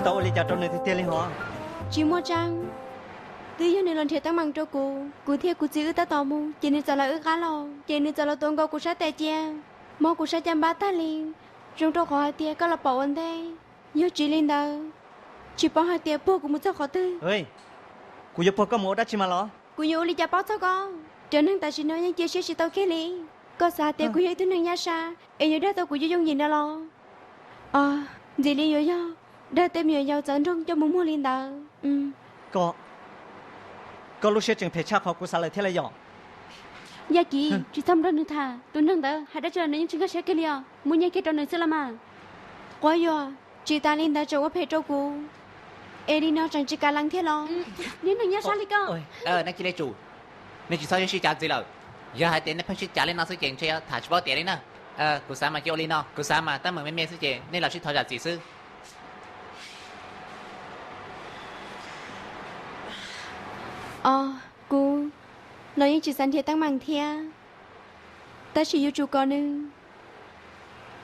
Tau ua li cas rau nws tiag tiag li hos? Tsis muaj tseeb. Twb yog nws los nrhiav teeb meem rau kuv, kuv thiab kuv txiv wb tab tom mus, ces nws txawm lawv wb qab los, ces nws txawm los tuav nkaus kuv sab tes cia, mob kuv sab caj npab tag li, zoo rau qhov hais tias koj los pom ua ntej. Yog tsis li ntawd, tsis paub hais tias puag kuv mus txog qhov twg. Kuv yuav puag koj mus ua dab tsi mas los? Kuv yuav ua li cas paub txog koj? Cov neeg tam sim no yeej cia siab tsis tau kiag li. Koj xav hais tias kuv yog ib tug neeg nyab sab es yuav dag tau kuv yooj yooj yim ntawd los? Os, ntxim li yuav yog dag tej me nyuam yaus txawv nroog coj mus muag li ntawd. Koj, koj lub siab tseem phem tshaj qhov kuv xav lawm thiab los yom? Yaj Kim, tsis txhob nrog nws tham, tus neeg ntawd hais dab tsi los nws yeej tsis nkag siab kiag li os, muab nyiaj kiag rau nws xwb los mas. Quab yuam, tsis tas li ntawd tseem ua phem rau kuv, es li no tseem tsis kam lees thiab los? Niag neeg nyab sab li koj. Nej cia li tsum, nej tsis txhob sib cav ntxiv lawm. Yog hais tias nej pheej sib cav li no xwb ces ntshe yuav tham tsis paub tiav li na. Kuv xav mas cia ua li no, kuv xav mas teeb meem me me xwb ces nej los sib thov zam txim xwb. Os, kuv los yeej tsis xav nrhiav teeb meem thiab, tab sis yuav tsum kom nws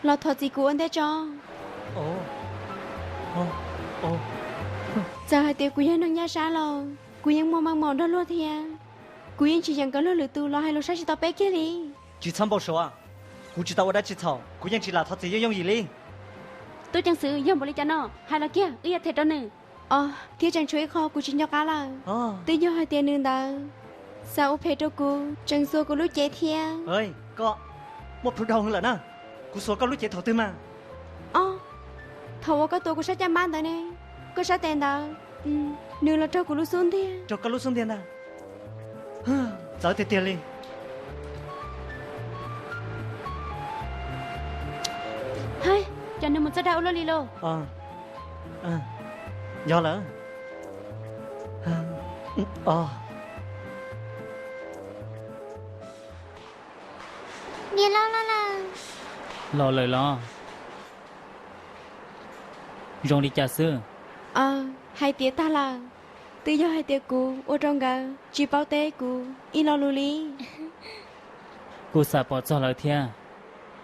los thov txim kuv ua ntej tso. Txawm hais tias kuv yog neeg nyab sab los kuv yeej muaj meej mom nrog luag thiab. Kuv yeej tsis yeem kom luag lwm tus los hais lus saib tsis tau peb kiag li. Tsis txhob npau suav, kuv tsis tau ua dab tsi txhaum, kuv yeej tsis lam thov txim yooj yooj yim li. Tub ceev xwm, yog npaum li cas no hais los kiag wb yuav them rau nws. Os, thiab tseem tshuav ib qho kuv tsis nco qab lawm. Twb yog hais tias nws ntawd xav ua phem rau kuv, tseem xuas kuv lub cev thiab. Koj muaj plhu dhau heev lawm na, kuv xuas koj lub cev thaum twg mas? Os, thaum uas koj tuav kuv sab caj npab ntawd ne, koj sab tes ntawd, nws los raug kuv lub xub ntiag. Raug koj lub xub ntiag ntag. Txawv tiag tiag li. Hais, cas nws mus txog dag ua luaj li lauj? Yog lawm. Niam laus los lawm. Los lawm los? Zoo li cas xwb? Aw, hais tiav tag lawm. Twb yog hais tias kuv ua rau nkawd tsis paub teb kuv ib lo lus li. Kuj xav pom txog lawv thiab.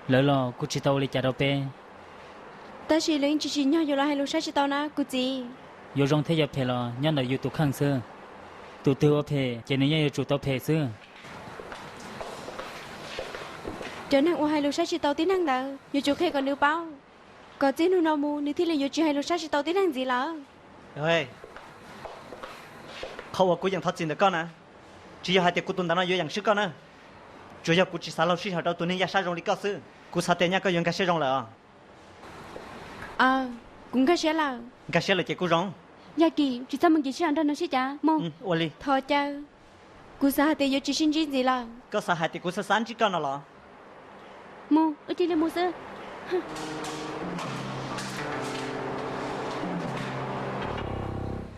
Lawv los kuj tsis tau ua li cas rau peb. Tab sis lawv yeej tsis tsim nyog yuav los hais lus saib tsis tau na kuv txiv. Yuav zoo thiab yuav phem los nyob ntawm yus tus kheej xwb. Tus twg ua phem ces nws yeej yuav tsum tau phem xwb. Cov neeg uas hais lus saib tsis tau tib neeg ntawd yuav tsum qhia kom nws paub, kom txij hnub no mus nws thiaj li yuav tsis hais lus saib tsis tau tib neeg ntxiv lawm. Qhov uas kuv yeem thov txim ntawm koj na, tsis yog hais tias kuv tus ntawd no yuav yeem swb koj na. Tsuas yog kuv tsis xav laug sij hawm rau tus neeg yaj sab zoo li koj xwb. Kuv xav tias nyaj koj yuav nkag siab zoo lawm os. Aw, kuv nkag siab lawm. Nkag siab lawm ces kuv zoo. Yaj Kim, tsis txhob mus nkim sij hawm nrog nws sib cav mus. Ua li. Thov caw. Kuv xav hais tias yuav tsis sib ntsib ntxiv lawm. Koj xav hais tias kuv xav xav ntsib koj no los? Mus, wb cia li mus xwb.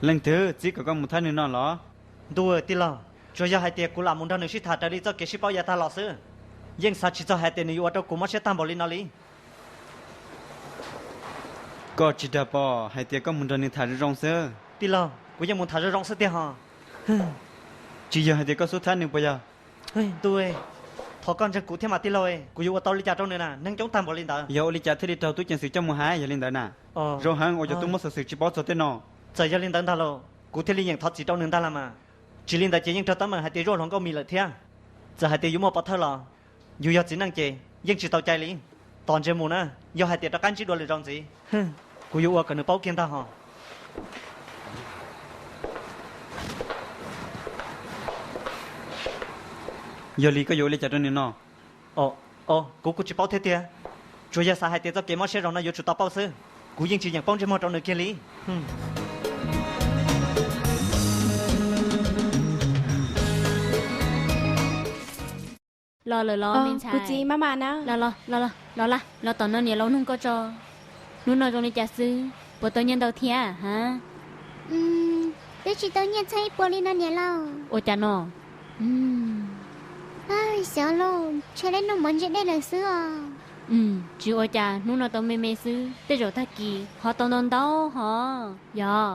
Leej twg txib kom koj mus thab nws no los? Ntuj, tij laug, tsuas yog hais tias kuv lam mus nrog nws sib tham raws li txoj kev sib paub yav tag los xwb. Yeej xav tsis txog hais tias nws yuav ua rau kuv mob siab tag npaum li no li. Koj tsis dag pom hais tias koj mus nrog nws tham zoo zoo xwb. Tij laug, kuv yeej mus tham zoo zoo xwb tiag hos. Tsis yog hais tias koj xub thab nws puas yog? Ntuj, thov koj ntseeg kuv thiab mas tij laug, kuv yuav ua tau li cas rau nws na, neeg coob tag npaum li ntawd. Yog ua li cas thiaj li raug tub ceev xwm coj mus hais yog li ntawd na? Zoo heev uas cov tub muab xov xwm tsis paub txog tej no. Txawm yog li ntawd ntag los kuv thiaj li yeem thov txiv rau nws ntag los mas. Tsis li ntawd ces yeej raug teeb meem hais tias zuaj hluas nkauj mis lawm thiab. Txawm hais tias yuav muaj pov thawj los, yus yog txiv neej ces yeej tsis tau cai li. Tos ntsia mus na, yog hais tias rov qab ntsib dua lwm zaus ntxiv, kuv yuav ua kom nws paub kiag ntag hos. Yog li koj yuav ua li cas rau nws no? Kuv kuj tsis paub thiab tiag. Tsuas yog xav hais tias txoj kev mob siab zoo no yuav tsum tau pauj xwb. Kuv yeej tsis yeem paub ntsej muag rau nws kiag li. Los lawm los me ntxhais. Kuv txiv, maj mam na. Los los los los los los tom no niam laus nug koj tso. Hnub no zoo li cas xwb, puas tau nyiaj ntau thiab ha? Twb tsis tau nyiaj txog ib puas li no niam laus. Ua cas no? Xyov lauj, ntshe leb noj mov ntse dej lawm xwb os. Tsis ua cas, hnub no tau me me xwb, tej zaum tag kis ho tau ntau ntau hos yog.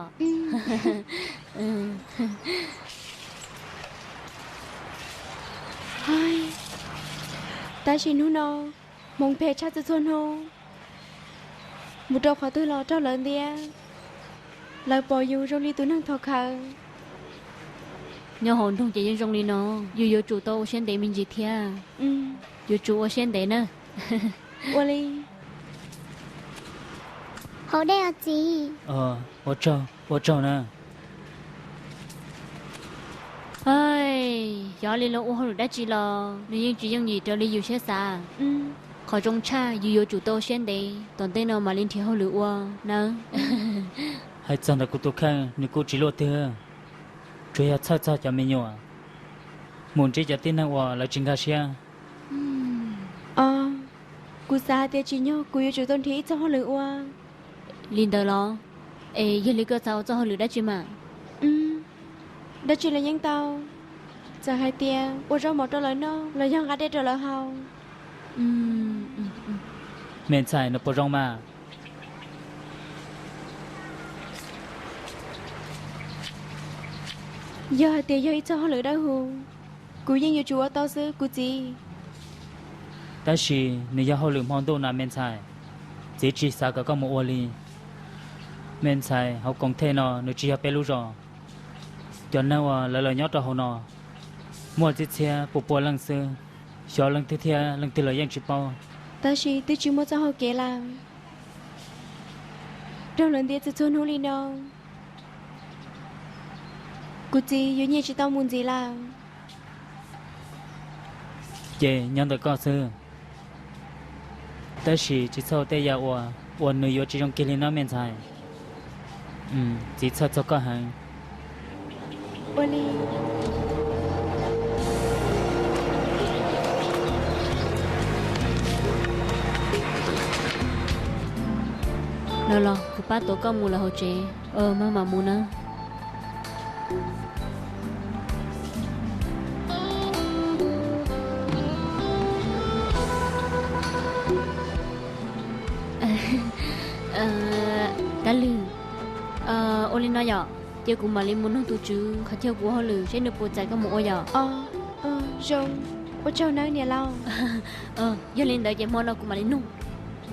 Tab sis hnub no hmoov phem tshaj txhua txhua hnub, mus rau qhov twg los raug lawv ntiab. Lawv pom yus zoo li tus neeg thov khawv. Nyob hauv nroog ces yeej zoo li no, yus yuav tsum tau ua siab ntev me ntsis thiab. Yuav tsum ua siab ntev na. Ua li. Haus dej os txiv. Ua tsaug na. Xyov li lawv ua hauj lwm dab tsi los nws yeej tsis yooj yim raws li yus siab xav. Qhov zoo tshaj yus yuav tsum tau ua siab ntev, tom ntej no mam li nrhiav hauj lwm ua nawb. Hais txog ntawm kuv tus kheej nws kuj tsis luaj twg, tsuas yog txhawj txog cov me nyuam, mus ntsib cov tib neeg uas lawv tsis nkag siab. Os, kuv xav hais tias tsim nyog kuv yuav tsum tau nrhiav ib txoj hauj lwm ua. Li ntawd los? Es yog li koj xav ua txoj hauj lwm dab tsi mas? Dab tsi los yeej tau, txawm hais tias ua zaub mov rau lawv noj los yog nqa dej rau lawv haus. Me ntxhais, nws puas zoo mas? Yog hais tias yog ib txoj hauj lwm dawb huv, kuv yeej yuav tsum ua tau xwb kuv txiv. Tab sis nws yog hauj lwm hmo ntuj na me ntxhais, txiv tsis xav kom koj mus ua li. Me ntxhais, hauv Koom Thej no nws tsis yog peb lub zos, cov neeg uas lawv los nyob rau hauv no muaj txhiab txhiab pua pua leej xwb, xyov leej twg thiab leej twg los yeej tsis paub. Tab sis twb tsis muaj txoj hau kev lawm, raug lawv ntiab txhua txhua hnub li no, kuv txiv yuav nyiaj tsis tau mus ntxiv lawm. Ces nyob ntawm koj xwb, tab sis tsis txhob ua tej yam uas, uas nws yuav tsis zoo kiag li no me ntxhais. Txiv txhawj txog koj heev. Ua li. Los los, kuv pab tuav koj mus lawm hauv tsev. Maj mam mus nawb. Kab Lwg, ua li no yom, ces kuv mam li mus nug tus tswv qhov chaw kuv ua hauj lwm seb nws puas txais koj mus ua yom. Zoo, ua tsaug nawb niam laus. Yog li ntawd ces hmo no kuv mam li nug.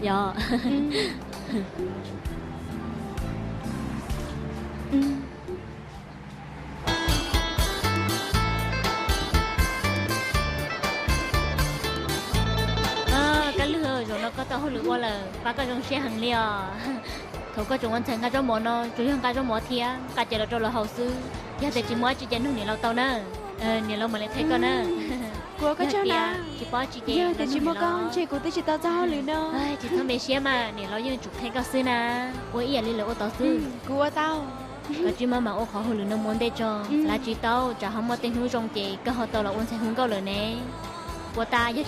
Yog. Kab Lwg, zaum no koj tau hauj lwm ua lawm, pab koj zoo siab heev li os. Thaum koj tseem ua ntxhais nqa zaub mov no tsuas yog nqa zaub mov thiab nqa ces los rau lawv haus xwb, yog tias tsis muaj dab tsi ces nug niam laus tau na. Niam laus mam li qhia koj na. Kuv ua koj tsaug na. Tsis paub dab tsi ces yog tias tsis muaj koj ntshe kuv twb tsis tau txoj hauj lwm no. Tsis txhob me siab mas, niam laus yeej tsum qhia koj xwb na. Ua ib yam li lawv ua tau xwb. Kuv ua tau. Koj tsis maj mam ua qhov hauj lwm no mus ua ntej tso, xav tsis tau tsam ho muaj tej hnub zoo ces koj ho tau los ua ntxhais hu nkauj lawm ne. Ua tas yog